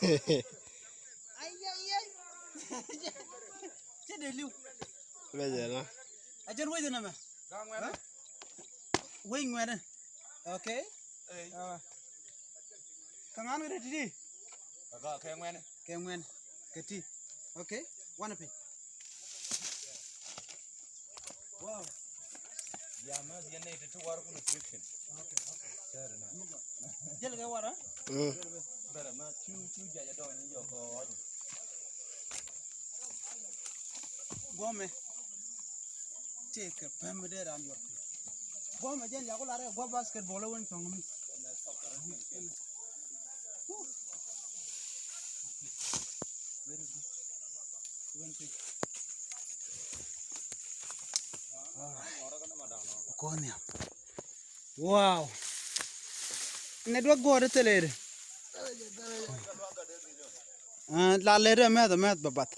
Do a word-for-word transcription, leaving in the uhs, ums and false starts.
Ai, ai, ai. Cɛ dee liw. Bɛ jɛ na. A jɛn wec nɛmɛ. Wec ŋuɛ̈tni. Okay. Ɛ. Kä ŋa̱n kɛ ti ti. Kɛ ŋuɛ̈tni. Kɛ ŋuɛ̈tni. Kɛ ti. Okay. Wanɛ piny. Wow. Ya ma yɛn ni ti ti war kun friction. Okay, okay. Jɛl kɛ wara. Bɛrɛ ma cu cu jaja dɔn ni jɔ ko. Guɔmɛ. Tëëkɛ päm mi dee raan yuɔr. Guɔmɛ jɛn yaku lar ɛ guɔ basketball ɛ wen cɔŋ mi. Very good. Wen piny. All right. Kɔn ya. Wow. Nɛ duɔk guɔ̱ɔ̱r thilɛ ri. La lɛ ri mɛth mɛth bä bath.